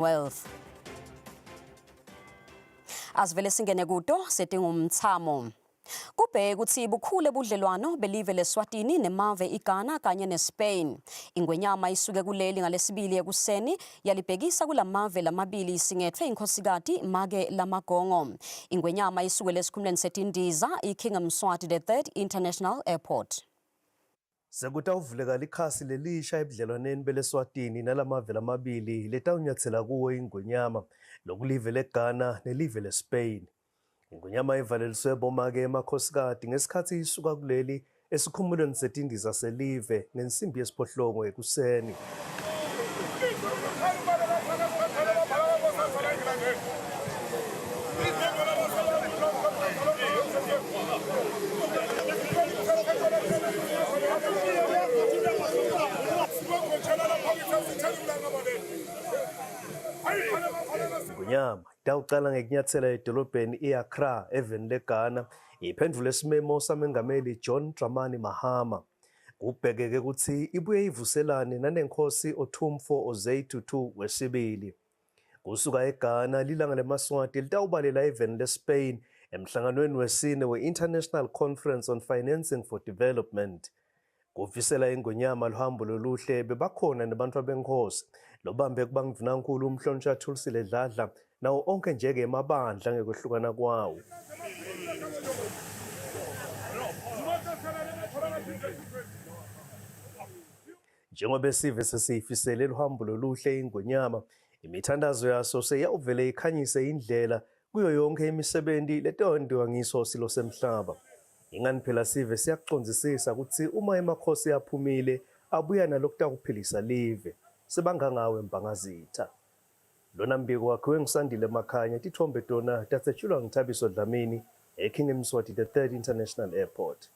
Wealth. Asivele singene kuto setingumthamo. Kubheke ukuthi bukhule budlelwano belive leSwatini nemave iGhana kanye neSpain. Ingwenyama isuke kuleli ngalesibili ekuseni yalibhekisa kulamave lamabili isingetfwe inkhosikati Make Lamagongo. Ingwenyama isuke lesikhumulweni setindiza iKing Mswati III International Airport. Sekutawuvuleka likhasi lelisha ebudlelwaneni beleSwatini nalamave lamabili letawunyatsela kuwo iNgwenyama, lokulive leGhana nelive leSpain. Ingwenyama ivaleliswe bomake emakhosikati ngesikhatsi isuka kuleli esikhumulweni setindiza selive ngensimbi yesiphohlongo ekuseni. Ingonyama itawucala ngekunyatsela edolobheni i-Accra eveni leGhana iphendvule isimemo saMengameli John Dramani Mahama. Kubhekeke ukuthi ibuye ivuselane naneNkhosi Otumfuo Osei Tutu wesibili. Kusuka eGhana, lilanga lemaSwati litawubalela eveni leSpain emhlanganweni wesine we-International Conference on Financing for Development. Kufisela iNgonyama luhambo loluhle bebakhona nebantfwa beNkhosi lobambe kuba ngudvunankulu uMhlonishwa Thulisile Dladla nawo onkhe nje-ke emabandla ngekwehlukana kwawo. Njengoba sive sesiyifisele luhambo loluhle iNgonyama, imithandazo yaso seyawuvele ikhanyise indlela kuyo yonke imisebenti letawentiwa ngiso silo semhlaba. Ingani phela sive siyakucondzisisa kutsi uma emakhosi aphumile abuya nalokutakuphilisa live. Sebangangawe Mbangazitha. Lona mbiko wakhiwe nguSandile Makhanya, titfombe tona tatsetjulwa nguThabiso Dlamini eKing Mswati the Third International Airport.